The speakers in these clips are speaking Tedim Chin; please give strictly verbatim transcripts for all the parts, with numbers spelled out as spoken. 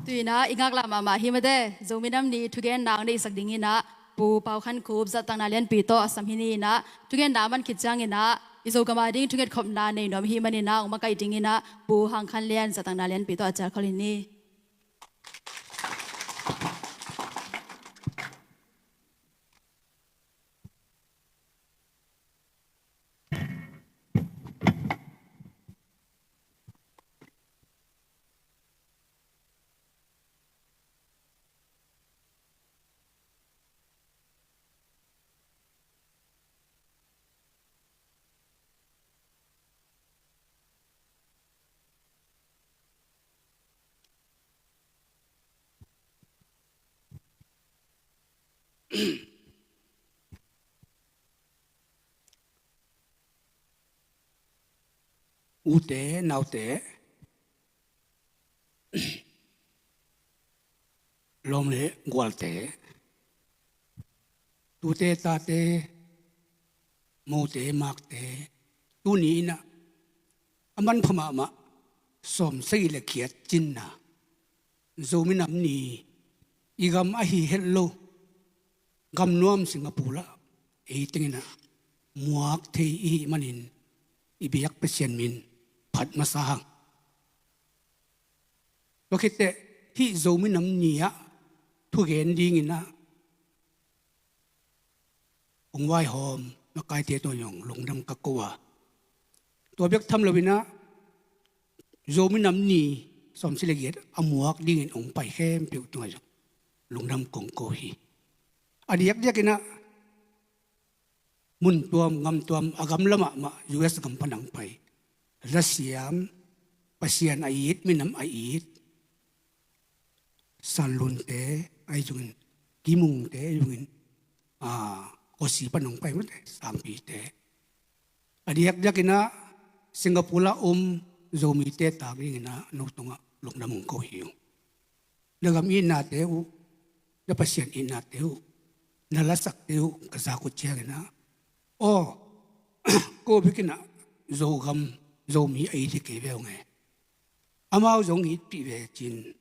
Tu-in ah i ngaklah mahmah hi mate, Zomi Nam Ni thugenna hong deihsak dingin ah Pu Pau Khan Khup zattakna lianpi tawh a sam hi ni. In ah thugenna a man khit ciangin ah i Zogam ading thungetkhopna nei nuam ahih manin ah hong makaih dingin ah Pu Hang Khan Lian zattakna lianpi tawh a cialkhol hi ni. Ute, naute, lawm le gualte, tute tate, mote makte, tuni in ah a manpha mahmah sawmsagih le giat cinna Zomi Nam Ni, i gam ahi het lo gam nuam Singapore ah ei teng in ah muak thei i hih manin i biak Pasian min phat masa hang. Tua khit teh hih Zomi Nam Ni ah thugen dingin ah hong vaihawm makaite tungah zong lungdam ka ko a, tua bek tham loin ah Zomi Nam Ni sawmsagih le giat a muak dingin hong pai khempeuh tungah zong lungdam kong ko hi. A diakdiakin ah mun tuam gam tuam, a gamla mahmah U S gam pan hong pai, lasiam, Pasian a it, minam a it San Lun te ahi zongin, Kim Mung te ahi zongin, a, Aussie pan hong pai mate, Sangpi te. A diakdiakin ah Singapore ah om Zomite tang dingin ah no tungah lungdam hong ko hi ung. Na gam itnate uh, na Pasian itnate uh, na lasakte uh ka zak uh ciangin ah, aw, ko bikin ah Zogam, Zomi a it hi kei ve ung e. Amau zong itpih ve ci-in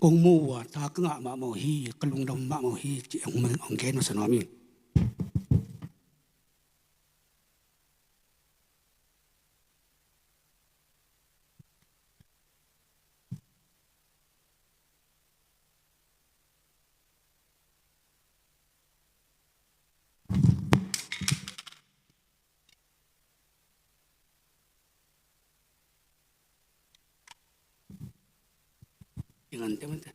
kong mu uh a, tha ka ngah mahmah uh hi, ka lungdam mahmah uh hi, ci-in hong, hong gen masa nuam ing. Ingan te mate.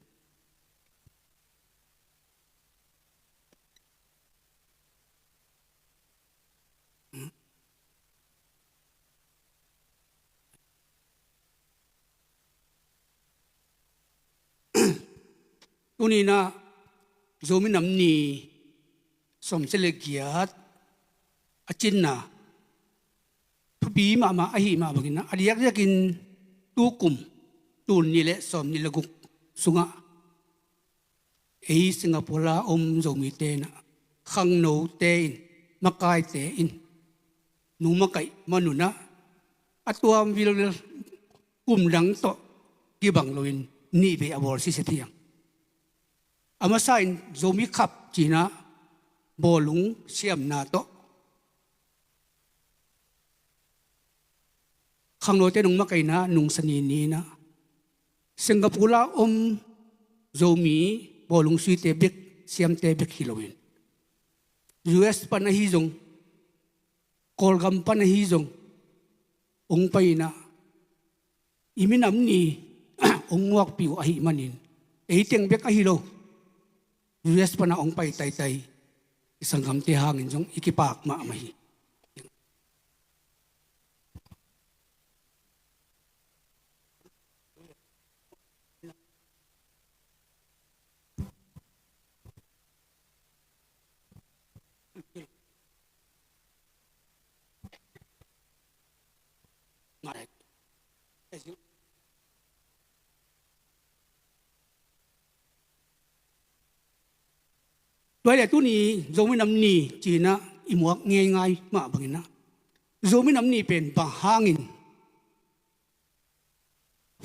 Tuni-in ah Zomi Nam Ni sawmsagih le giat a cinna thupi mahmah ahih mah bangin ah, a diakdiakin tukum, tul nih le sawmnih le guk sungah ei Singapore a om Zomite in ah, khangnote in, makaite in nong makaih man un ah, a tuam vilvel kum dang tawh kibang loin nih vei a bawl sitset hi hang. A masa in Zomi Cup ci-in ah bawlung siamna tawh khangnote nong makaihna nungsa ni ni-in ah, Singapore a om Zomi bawlung suite bek, siamte bek hi loin, U S pan ahi zong, Kawlgam pan ahi zong hong pai-in ah, i minam ni hong muakpih uh ahih manin, ei teng bek ahi lo, U S pan ah hong pai taitai i sanggamte hangin zong i kipak mahmah hi. Tua hi leh tuni Zomi Nam Ni ci-in ah i muak ngeingai mah bangin ah, Zomi Nam Ni pen bang hangin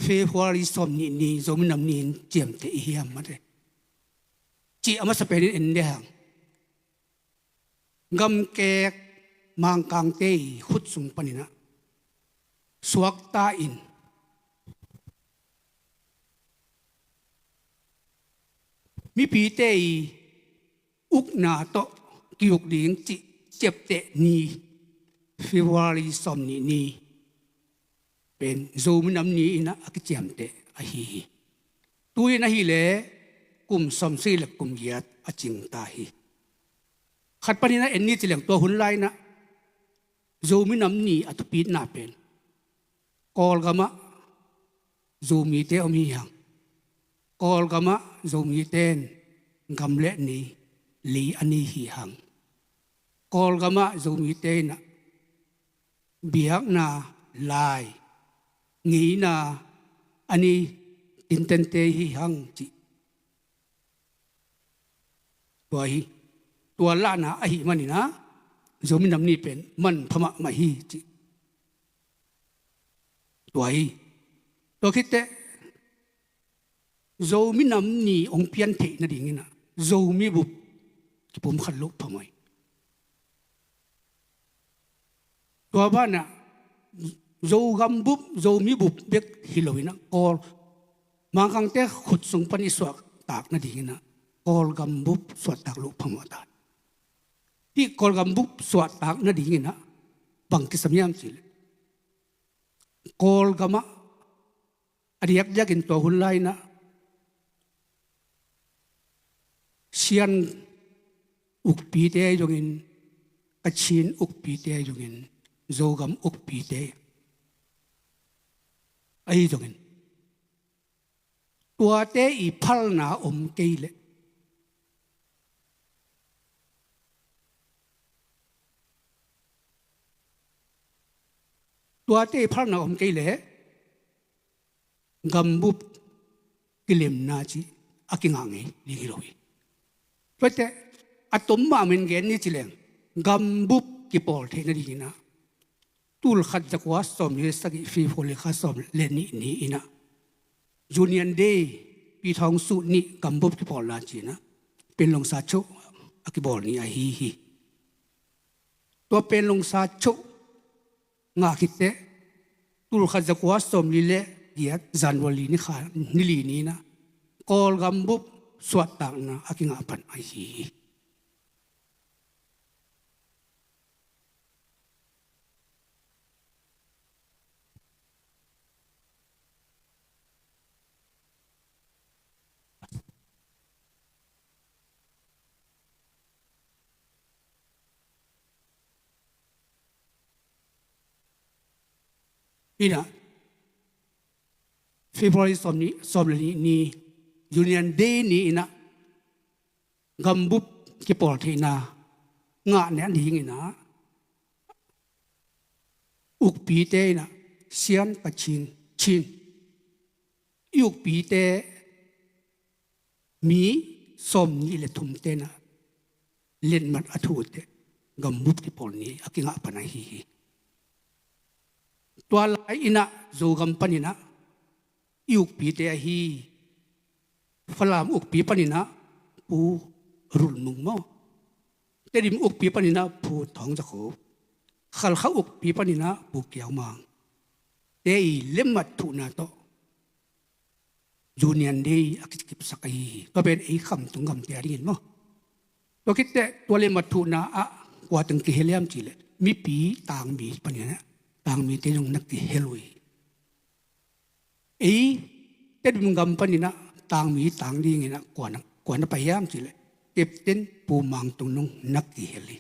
February sawm nih ni Zomi Nam Ni in ciamteh i hiam mate? Cih a masa penin en dehang. Gamkek Mangkangte i khut sung paninah suakta in mipite i ukna tawh ki-uk ding cih ciapteh ni February sawm nih ni pen Zomi Nam Ni inah a kiciamteh ahi hi. Tu-in ahileh kum sawmsagih le kum giat a cingta hi. Khat paninah en ni ci leng tua hun lai-inah Zomi Nam Ni a thupitna pen Kawlgamah Zomite om hi hang. Kawlgamah Zomite in gam le nei, lei a nei hi hang. Kawlgamah Zomite inah biakna, lai, ngeina a nei tintente hi hang cih. Tua hi, tua lahna ahih maninah Zomi Nam Ni pen manpha mahmah hi cih. Tua hi. Tua khitteh Zomi Nam Ni hong piantheih nadinginah Zomi bup kipumkhat loh phamawh hi. Tua banah Zogam bup, Zomi bup bek hi loinah Kawl, Mangkangte khut sung pan i suahtak nadinginah Kawlgam bup suahtak loh phamawh ta. Hih Kawlgam bup suahtak nadinginah bang kisam hiam cihleh Kawlgamah a diakdiakin tua hun lai-inah Shan ukpite ahi zongin, Kachin ukpite ahi zongin, Zogam ukpite ahi zongin, tuate i phalna om kei leh, tuate i phalna om kei leh gambup kilemna cih a kingah ngei ding hi lo hi. Tuate a tom mahmah in gen ni ci leng gambup kipawl theih nadinginah tul khat zakua sawmli le sagih February kha sawm le nih ni inah Union Day, Pi Thawng Suh nih gambup kipawlna ci-inah Panglong Sa Choh a kibawl ni ahi hi. Tua Panglong Sa Choh ngah khitteh tul khat zakua sawmli le giat January ni kha ni li ni inah Kawlgam bup suahtakna a kingah pan ahi hi. Inah February sawm ni, sawm le nih ni Union Day ni inah gambup kipawltheihna ngahna ding inah ukpite inah Shan, Kachin, Chin i ukpite mi sawmnih le thumte inah letmat a thuh uhteh gambup kipawl ni a kingah pan ahi hi. Tua lai inah Zogam paninah i ukpite ahi Falam ukpi paninah Pu Rul Mung maw, Tedim ukpi paninah Pu Thawng Za Kho, Khalkha ukpi paninah Pu Kiau Mang te i letmat thuhna tawh Union Day a kikipsak ahi hi. Tua pen ei Khamtung gamte a dingin maw. Tua khitteh tua letmat thuhna ah kua teng kihel hiam cihleh mipi tangmi paninah, tangmite zong na kihel uh hi. Ei Tedim gam paninah tangmi tang dinginah kua na, kua na pai hiam cihleh Captain Pu Mang Tung Nung na kihel hi.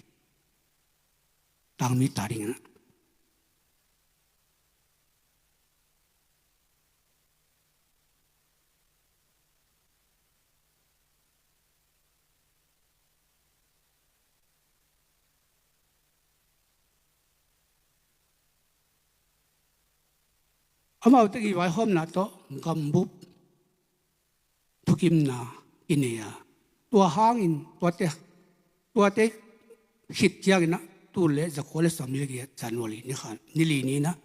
Tangmi ta dinginah amau teng i vaihawmna tawh gambup thukimna kinei a, tua hangin tuate, tuate khit cianginah tul le zakua le sawmli le giat January ni kha ni li ni inah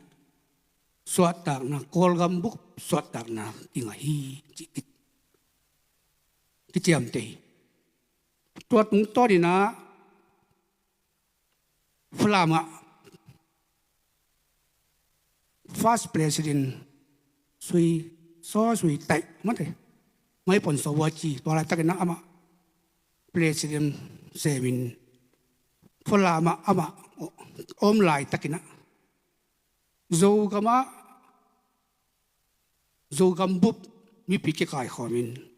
suahtakna, Kawlgam bup suahtakna kinga hi, ci ki, kiciamteh hi. Tua tungtawninah Falamah First President Sui, Saw Sui Taih mate, Mai Pon Saw Vua ci, tua laitakinah amah President semin Falamah amah om laitakinah Zogamah, Zogam bup mipi kikaikhawmin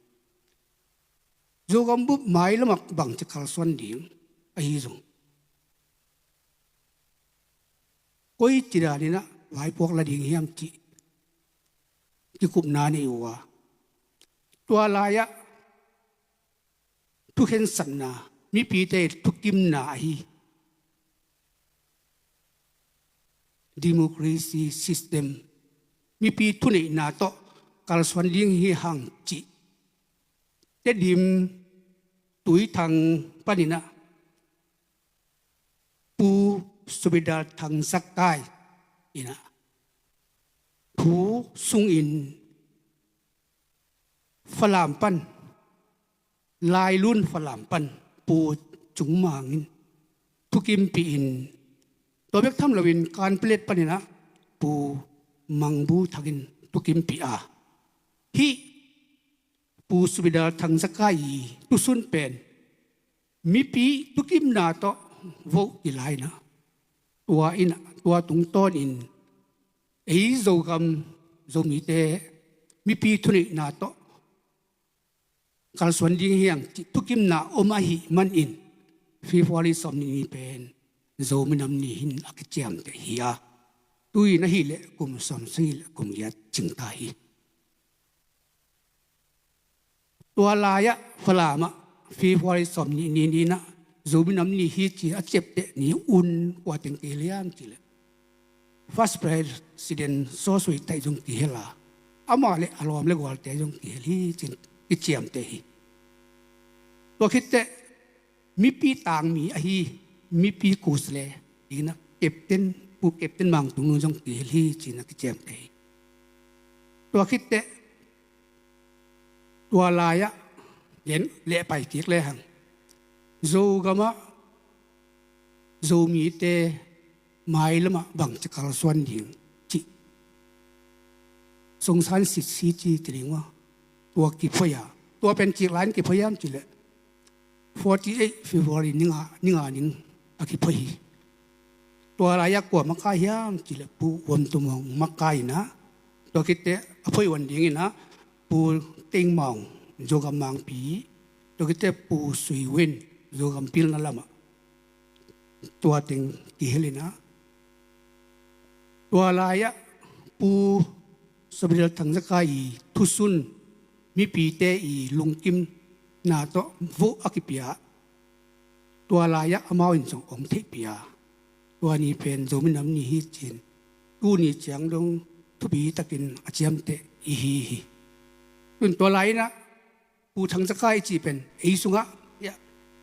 Zogam bup mailamah bangci kalsuan ding ahi zong, koici daninah vaipuak la ding hiam cih kikupna nei uh a, tua lai-ah thukhensatna, mipite thukimna ahi democracy system, mipi thuneihna tawh kalsuan ding hi hang cih Tedim Tuithang paninah Pu Subedar Thang Za Khaing inah thu sungin Falam pan, Lailun Falam pan Pu Cung Mang in thukimpih in, tua bek tham loin Kanpetlet paninah Pu Mang Bu Thang in thukimpih a, hih Pu Subedar Thang Za Khaing i thusun pen mipi thukimna tawh vote kilai inah, tua inah, tua tungtawnin ei Zogam Zomite mipi thuneihna tawh kalsuan ding hi hang cih thukimna om ahih manin February sawmnih ni pen Zomi Nam Ni hi-in a kiciamteh hi a, tu-in ahih leh kum sawmsagih le kum giat cingta hi. Tua lai-ah Falamah February sawmnih ni ni-inah Zomi Nam Ni hi ci a ciapteh ni un kua teng kihel hiam cih leh First President Saw Sui Taih zong kihel a, amah le a lawm le gualte zong kihel hi ci-in kiciamteh hi. Tua khitteh mipi tangmi ahi mipi khuasia le dingin ah Captain, Pu Captain Mang Tung Nung zong kihel hi ci-in ah kiciamteh hi. Tua khitteh tua lai-ah gen leh pai kik lehang Zogamah Zomite mailamah bangci kalsuan ding cih Songsan Sitsi ci ti ding uh a, tua kiphoih a, tua pen kik lai-in kiphoih hiam cih leh forty eight February ni nga, ni nga ning a kiphoih hi. Tua lai-ah kua makai hiam cih leh Pu Uam Tum Maung makai inah, tua khitteh a phoih uh dingin ah Pu Teng Maung Zogam Mangpi, tua khitteh Pu Sui Win Zogam pilna lamah tua teng kihel inah, tua lai-ah Pu Subedar Thang Za Khaing i thusun mipite i lungkimna tawh vote a kipia, tua lai-ah amau in zong hong theihpih a, tua ni pen Zomi Nam Ni hi ci-in tuni ciang dong thupi takin a ciamteh i hi hi. Tun tua lai-in ah Pu Thang Za Khaing i cih pen ei sungah, ya,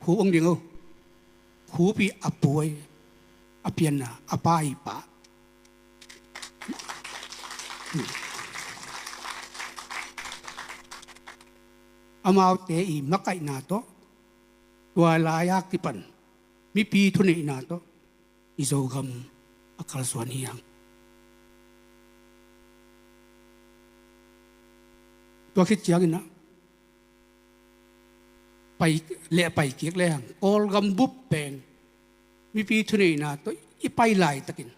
khu hong ding o. Khupi a puai, a pianna a pa i pa. Amaute i makaihna tawh tua lai-a kipan mipi thuneihna tawh i Zogam a kalsuan hi hang. Tua khit ciangin ah pai, leh pai kik lehang Kawlgam bup pen mipi thuneihna tawh i pai laitakin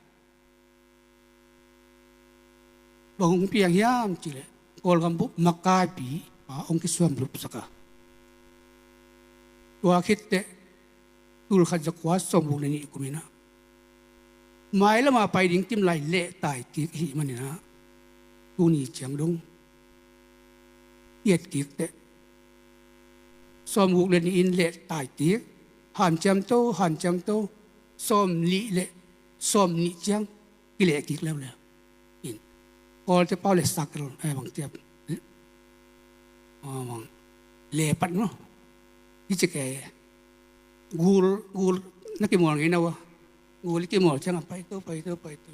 bang hong piang hiam cih leh Kawlgam bup makaipi pa hong kisuam lupsak a, tua khitteh tul khat za kua sawmguk le nih kum in ah mailam a pai ding kim lai leh tai kik ahih manin ah tuni ciang dong i et kik teh sawmguk le nih in leh tai kik, hanciam to, hanciam to, sawmnih le sawmnih ciang kileh kik leuleu in, Kawlte pau le sak, eh, bang ciam, ah, bang leh pat maw, hi ci kei, gul, gul na kimawl ngei na ua, gul i kimawl ciang a pai to, pai to, pai to.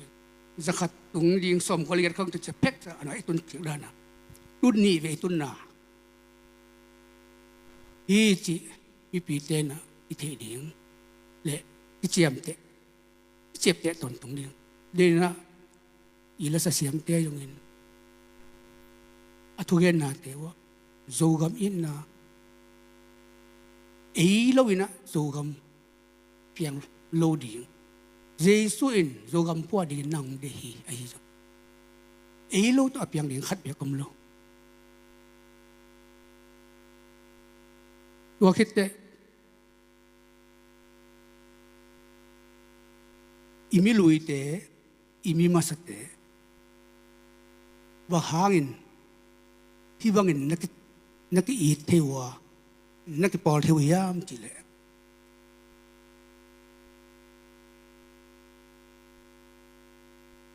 zakhat tung ding sawmkua le giat khawng tu cia phek sa ana i tun cik dana tun nih ve i tunna hi cih mipite na i theih ding le i ciamteh i ciapteh tawntung ding. Dena i lasa siamte zongin a thugennate uh ah Zogam itna ei lo inah Zogam piang lo ding. Jesu in Zogam pua dingin nang deih hi ahi zong ei lo tawh a piang ding khat bek om lo. Tua khitteh i miluite i mi masate bang hangin hih bangin na ki, na ki-it thei uh a na kipawl thei uh hiam cileh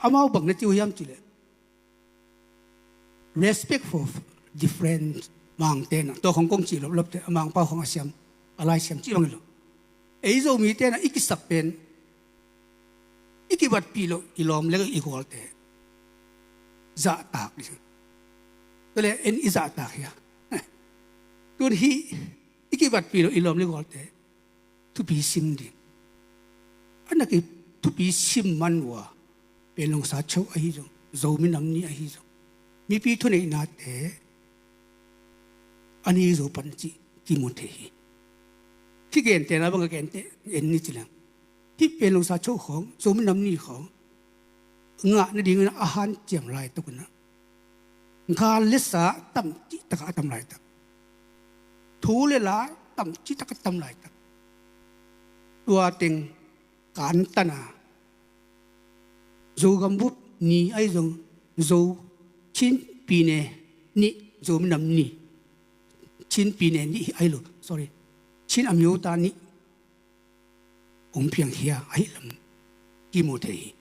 amau bang na ci uh hiam cileh respect for different Mangte na tua khong kong cih loplopte a Mangpau khong a siam a lai siam cih bang hi lo. Ei Zomite na i kisap pen i kibatpih loh i lawm le i gualte zahtak ding. Tule en i zahtak hia? Tun hih i kibatpih loh i lawm le gualte thupi sim ding. A na ki thupi sim man uh a Panglong Sa Cho ahi zong Zo minam ni ahi zong mipi thuneihnate a ni zo pan cih kimu thei hi. Hih gentehna bang a genteh en ni ci leng hih Panglong Sa Cho khawng Zo minam ni khawng ngah nadingin a hanciam laitak unah gal le sa tam cihtakah a tam laitak thu le la tam cihtakah a tam laitak tua teng kantana Zogam bup ni ahi zong Zo Chin pine nih Zo minam ni Chin pine nih ahi lo sorry Chin amyota nih hong piangkhia ahi lam kimu thei hi.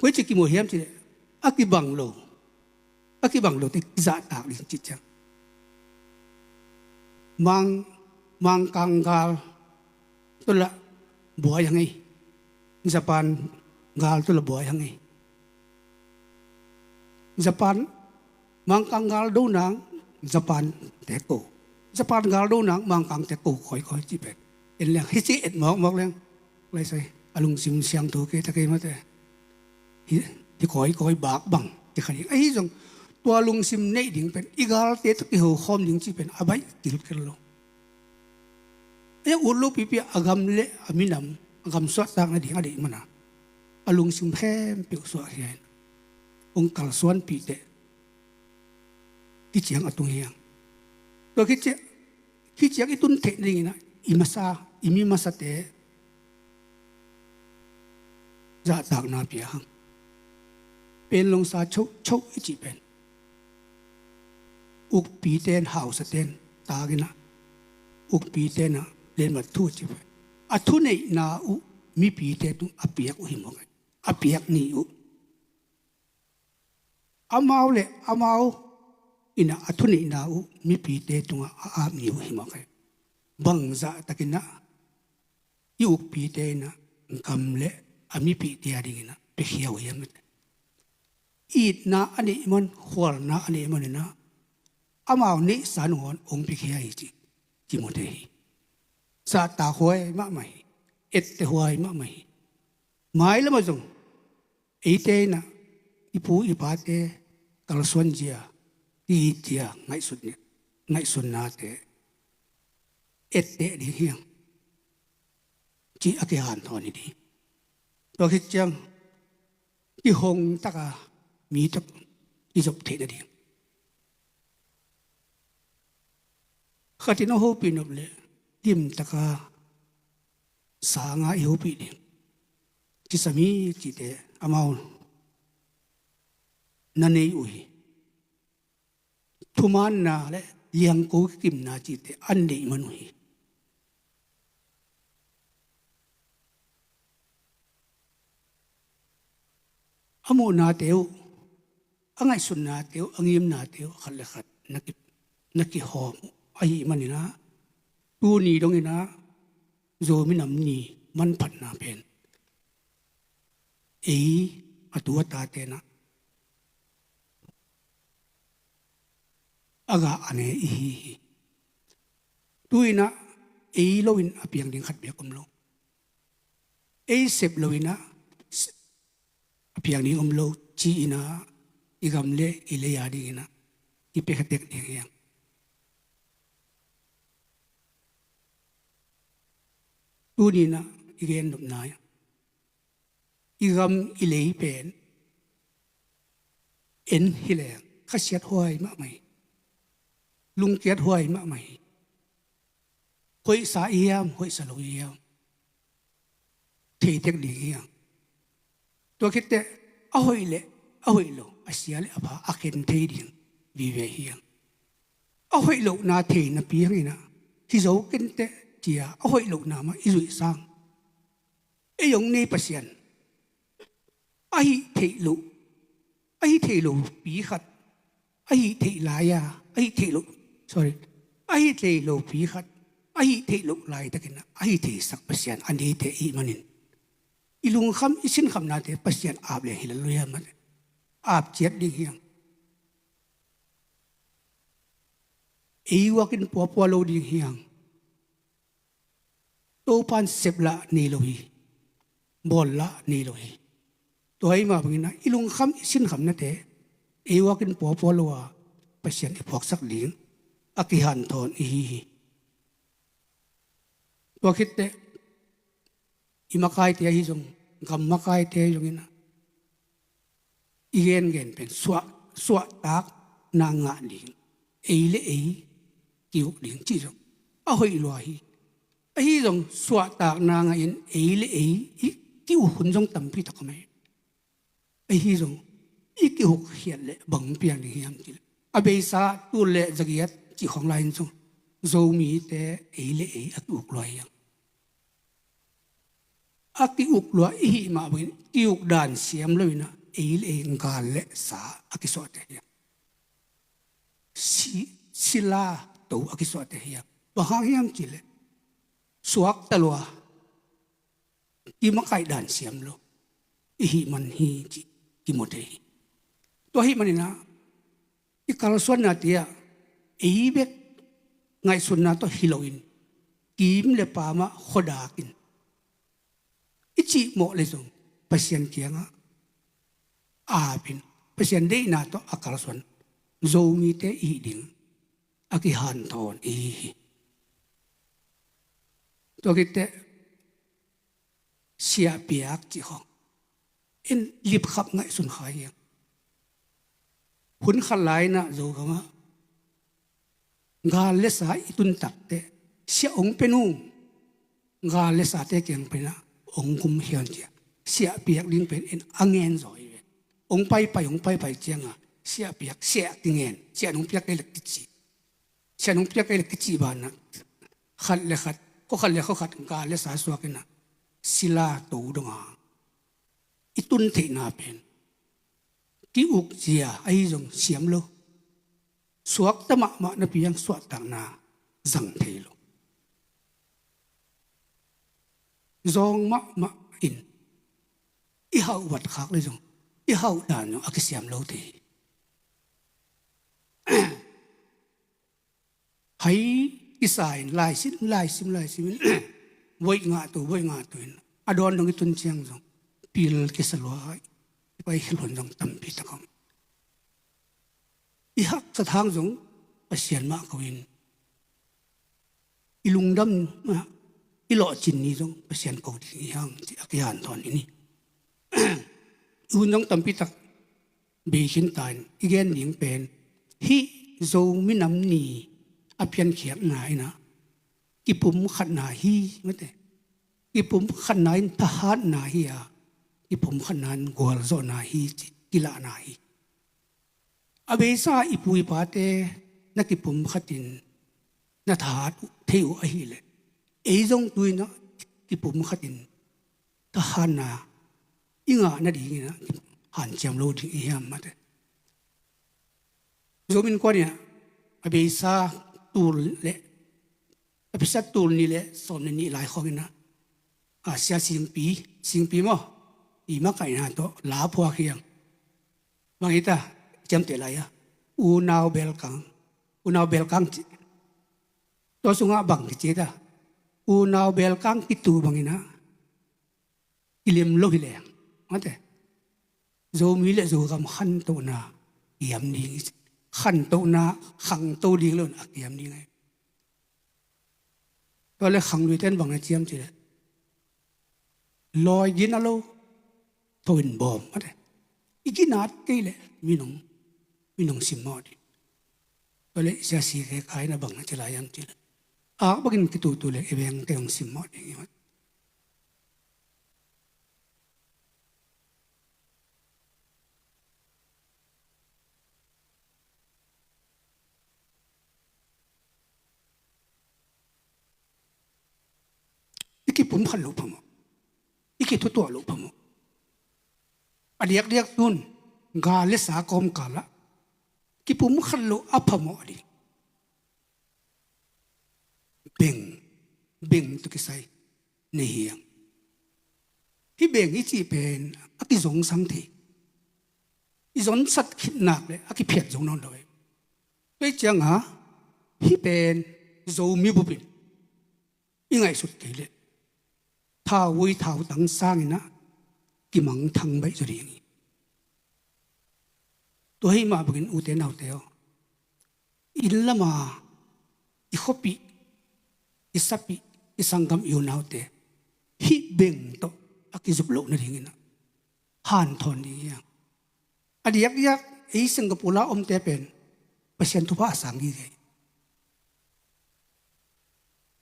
Koi ci kimu hiam cileh a kibang lo a kibang lote kizahtak ding cih ciang Mang Mangkang gal tula buai hang ei. Japan gal tula buai hang ei. Japan Mangkang gal do nang Japan te ko Japan gal do nang Mangkang te ko koi koi cih pen en leng hi ci et mawkmawk leng lai sai a lungsim siangtho kei ta kei mate hi koi koi bak bang ti kha ding ahi zong tua lungsim neih ding pen i galte tawh kiho khawm ding cih pen a baih kilkel lo. A ut lo pipi a gam le a minam a gam suahtak nading a deih mana a lungsim khempeuh suah hian hong kalsuanpih teh kiciang a tung hiang. Tua kiciang kiciang i tun theih nadingin ah i masa i mi masate zahtakna pia hang. Panglong Sa Cho Cho i cih pen ukpiten hausaten taginah ukpiten ah lenmat thu a cih pen a thuneihna uh mipite tung a piak uh hi mawk a piak ni uh amau le amau inah a thuneihna uh mipite tungah a ap ni uh hi mawk a bangzah takinah i ukpite inah gam le a mipite a dinginah piakhia uh hiam? Itna a neih man khualna a neih man inah amau neihsa nangawn hong piakhia hi cih kimu thei hi. Zahtak huai mahmah hi. Etteh huai mahmah hi. Mailamah zong eite inah i pu i pate kalsuanzia i itzia ngaihsutnate etteh ding hiang cih a kihanthawn hi ding. Tua khit ciang kihong taka mi tak i zop theih nading khatin a hopih nop le limtaka sanga i hopih ding kisam hi cihte amau na nei uh hi. Thumaanna le liangko kikimna cihte an neih man uh hi. A muhnate uh a ngaihsutnate uh a ngimnate uh khat le khat na ki na kihawm uh ahih maninah tuni donginah Zomi Nam Ni manphatna pen ei a tu a tate in ah a gah a ne i hi hi. Tu-in ah ei loin a piang ding khat beek om lo. Ei sep loin ah a piang ding om lo ci-in ah i gam le i lei a dingin ah i piakhiatek ding hi hang. Tuni-in ah i gen nopna, i gam i lei pen en hi leng khasiathuai mahmah hi. Lungkiathuai mahmah hi. Hoihsa i hiam, hoihsa lo i hiam, thei tek ding hi hang. Tua khit teh a hoih le a hoih lo, a sia le a pha a khen thei ding vive hi hang. A hoih lohna thei napi hangin ah hi zo ken teh ci-a a hoih lohna mah i zuih sang. Ei hong nei Pasian a hih theih loh, a hih theih loh pi khat, a hih theih lai-a, a hih theih loh, sorry, a hih theih loh pi khat, a hih theih loh laitakin ah a hih theisak Pasian a neite i hih manin i lungkham i sinkhamnate Pasian ap leng hi lel lo hiam? Ap ciat ding hi hang. Ei uakin puapua lo ding hi hang. Topa'n sep lah nei lo hi, bawl lah nei lo hi. Tua ahih mah bangin ah i lungkham i sinkhamnate ei uakin puapua lo a Pasian i phuaksak ding a kihanthawn i hi hi. Tua khit teh i makaite ahi zong, gam makaite ahi zongin ah i gengen pen suah, suahtakna ngah ding, ei le ei ki-uk ding cih zong a hoih lua hi. Ahi zong suahtakna ngahin ei le ei i ki-uk hun zong tampi tak om hi. Ahi zong i ki-uk khiat leh bang piang ding hiam cih leh, a beisa tul le zagiat cih khawng lai-in zong Zomite ei le ei a ki-uk lua hi hang. A ki-uk lua i hih mah bangin ki-uk dan siam loin ah ei le ei gal le sa a kisuahte hi hang. Si, sila to a kisuahte hi hang. Bang hang hiam cih leh suakta lua, kimakaih dan siam lo i hih man hi cih kimu thei hi. Tua ahih manin ah i kalsuannate ah ei bek ngaihsutna tawh hi loin kim le paam ah khuadakin i cihmawh le zong Pasian kiangah apin Pasian deihna tawh a kalsuan Zomite i hih ding a kihanthawn i hi hi. Tua khit teh siahpiak cih khawng in lipkhap ngaihsun kha hi hang. Hun khat lai-in ah Zogam ah gal le sa i tun tak teh siah hong pia nung, gal le sate kiang pen ah hong gum hi hang ci-a siahpiak ding pen in a ngen zaw hi ve. Hong paipai, hong paipai ciangah siahpiak, siah kingen, siah nong piak kei leh kici, siah nong piak kei leh kici banah khat le khat, khua khat le khua khat gal le sa suakin ah sila to dong a i tun theihna pen ki-uk zia ahi zong siam lo. Suakta mahmah napi hang suahtakna zang thei lo. Zawng mahmah in i hauh vat khak le zong i hauh dan zong a kisiam lo thei hi. Hai kisa in laisim, laisim, laisim in voih ngah to, voih ngah to in a dawn dong i tun ciang zong pil kisa lua, i pai khel hun zong tampi tak om. I haksa thang zong Pasian mah ko in i lungdam, ah, i lawhcin ni zong Pasian ko ding hi hang ci a kihanthawn hi ni. I hun zong tampi tak bei khin ta in i gen ding pen hih Zo minam ni a piankhiatna in ah kipumkhatna hi mate. Kipumkhatna in thahatna hi a, kipumkhatna in gualzawhna hi ci, kilahna hi. A beisa i pu i pate na kipumkhatin na thahat uh thei uh ahileh ei zong tu-in ah kipumkhatin thahatna i ngah nadingin ah hanciam lo ding i hiam mate. Zomi Innkuan in ah a beisa tul le a beisa tul nih le sawm le nih lai khawngin ah, a, Sia Singpi, Singpi maw, i makaihna tawh la phuak hi hang. Bang hi ta, ciamteh lai a, unau belkang, unau belkang ci. Tua sungah bang kici ta, unau belkang kitu bangin ah kilem lo hi leng, mate, Zomi le Zogam khantohna kiam ding hi ci. Khantohna khangto ding lo in a kiam ding hi. Tua le khangluite in bang na ciam ci le, lawi gina lo, tho in bawm, mate, i ginat kei le minung, minung simmawh ding. Tua le siasi kei kai na bang na ci lai hiam ci le, ak bakin kitutu le i veng kei hong simmawh ding hi, mate. I kipumkhat loh phamawh, i kithutuah loh phamawh. A diakdiak tun gal le sa kawmkalah kipumkhat loh a phamawh a ding. Beng, beng tawh kisai nei hi hang. Hih beng i cih pen a kizongsang thei, i zonsat khit nak le a kiphiat zong nawn lo hi. Tua hi cianga hih pen Zomi bupin i ngaihsut kei leh thauvui thautang sangin ah kimangthang baih zaw ding hi. Tua hih mah bangin ute naute aw, inn lama i khuapih, i sapih, i sanggam, i unaute hih beng tawh a kizop loh nadingin ah hanthawn ding hi hang. A diakdiak ei Singapore a omte pen Pasian thupha a sang gige hi.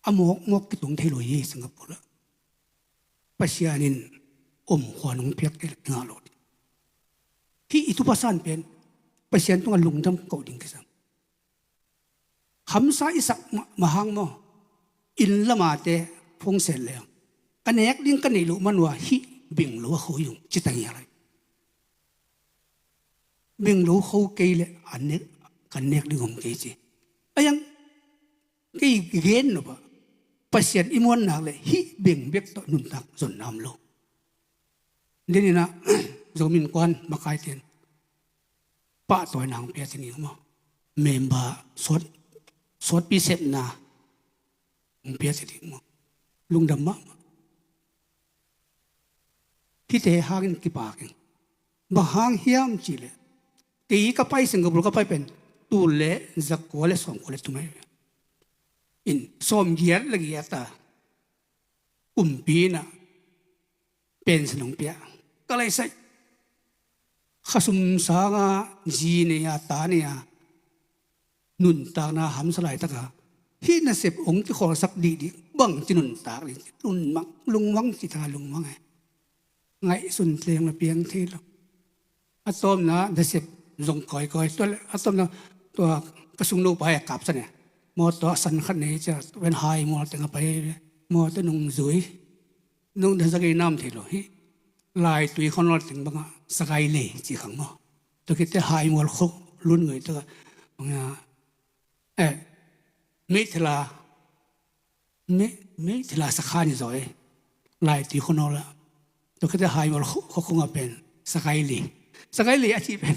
A mawkmawk kitung thei lo hi Singapore ah. Pasian in om khua nong piak kei leh ngah lo ding. Hih i thupha san pen Pasian tungah lungdam koh ding kisam. Hamsa i sak ma-, mah hang maw, inn lamate phungset leng, ka nek ding ka neih loh man uh a hih beng lo a kho hi ung ci ta ngial lai. Beng lo kho kei leh a nek, ka nek ding om kei ci. A yang kei gen nop ah, Pasian i muan nak leh hih beng bek tawh nuntak zonna om lo. Deninah Zomi Innkuan makaite in pahtawina hong pia ci ni maw? Member suat, suatpi sepna hong pia ci ni maw? Lungdam mahmah. Hihte hangin kipak ing. Bang hang hiam cihleh, kei ka pai, Singapore ka pai pen tul le zakua le sawmkua le thum ahi ve. In sawmgiat le giat a kumpi in ah pension hong pia. Ka laisai, khasum sanga zi nei a, ta nei a, nuntakna hamsa laitaka hih nasep hong kikhawlsak dihdih, bangci nuntak ding, lungmang, lungmang ci ta, lungmang e. Ngaihsun teng la piang thei lo. A tawpna nasep zong kawikawi. Tua le, a tawpna tua ka sungno pa e, kapsan e. Mawtaw a san khat nei cia, ven hai mual teng a pai ve. Mawtaw nung zui. Nung da zagei nam thei lo hi. Laitui khon lawh teng banga sagai lei ci khang maw? Tua khit teh hai mual khuk lun ngei taka banga, eh, meithela, me, meithela sakhan i zaw e. Laitui khon lawh la. Tua khit teh hai mual khuk, khuk khunga pen sagai lei. Sagai lei a cih pen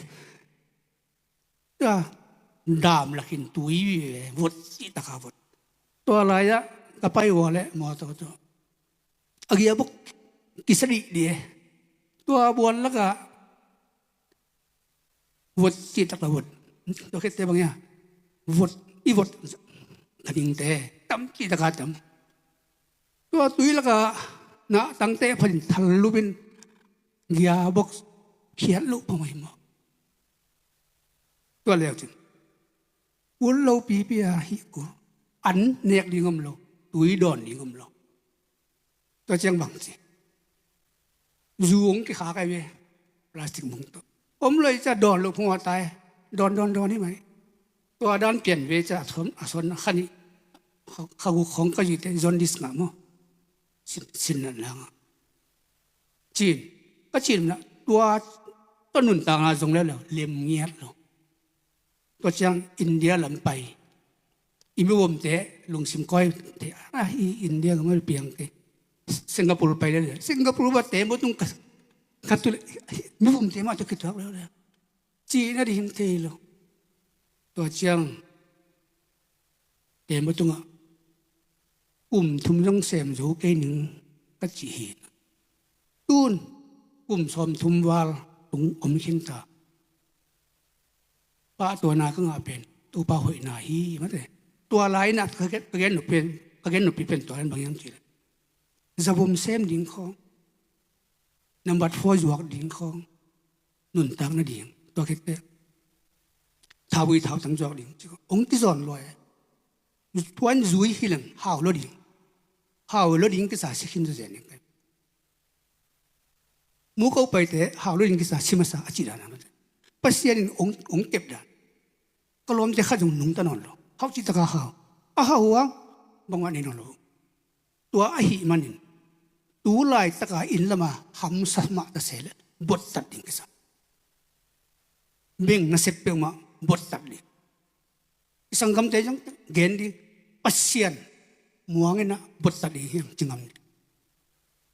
tua dam lakin tui vot cih taka vot. Tua lai-ah ka pai ua le mawtaw tua a gearbox kisa dihdih e. Tua buan lakah vot cih taka vot. Tua khit teh bang ia vot, i vot ka dingte tam cih taka tam. Tua tui lakah nahtangte phatin thal lupin gearbox khiat loh phamawh hi maw? Tua leu cin, ul lo pipi a hih kul, an nek ding om lo, tui dawn ding om lo. Tua ciang bang ci, zu hong kikhak ahi ve, plastic mung tawh. Om lo i cia dawn loh phamawh ta e, dawn, dawn, dawn hi mai. Tua dan pian ve cia a sawn, a sawn kha nih, kha, kha guk khawng ka zuite jaundice ngah maw? Sin, sin nan lang a. Cin, ka cin na, tua, tua nuntakna zong leuleu, lem ngiat lo. Tua ciang India lam pai. I mi vomte lungsim kawite, ah, i India lam piang kei. Singapore pai leuleu. Singapore va te mo tung ka, Khat tu le, mivumte mah tawh kituak lo le, cihna ding thei lo. Tua ciang Tembaw tungah kum thum zong sem zo kei ning ka cih hi. Tun kum sawmthum val tung om khinta. Pahtuana ka ngah pen Topa hoihna hi mate. Tua lai-in ah ka gen, ka gen nop pen, ka gen noppi pen tua lai-in bang hiam cih leh, zavum sem ding khawng, nambat four zuak ding khawng, nuntak nading, tua khit teh thauvui thautang zuak ding ci khawng hong kizawn lua e. Tua in zui hi leng hau lo ding, hau lo ding kisa si khin zawzen ding. Mu ko paite hau lo ding kisa si masa a cih dan a, Pasian in hong, hong kep dan. Ka lawmte khat zong nungta nawn lo, hau cih taka hau, a hau uh a bangmah nei nawn lo. Tua ahih manin tu laitaka inn lama hamsa mah ta se leh bottat ding kisa. Beng nasep peuhmah bottat ding. I sanggamte zong gen ding, Pasian muang in ah bottat ding hi hang ci ngam ding.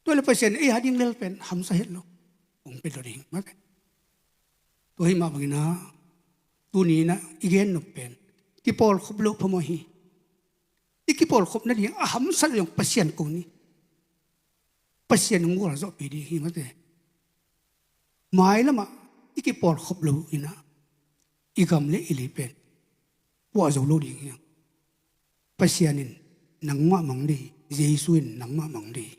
Tua leh Pasian ei a ding lel pen hamsa het lo, hong pia lo ding mate. Tua hi mah bangin ah tuni in ah i gen nop pen kipawlkhop loh phamawh hi. I kipawlkhop nading a hamsat lo zong Pasian ko ni. Pasian hong gualzawhpih ding hi mate. Mailamah i kipawlkhop lo in ah i gam le i lei pen puah zo lo ding hi hang. Pasian in nangmah mang ding hi, Jesu in nangmah mang ding hi.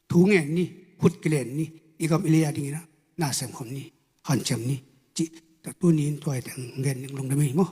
Thu ngen ni, khut kilen ni, i gam i lei a dingin ah na sem khawm ni, hanciam ni, cih tua tuni in tua hi teng gen ning, lungdam ei maw.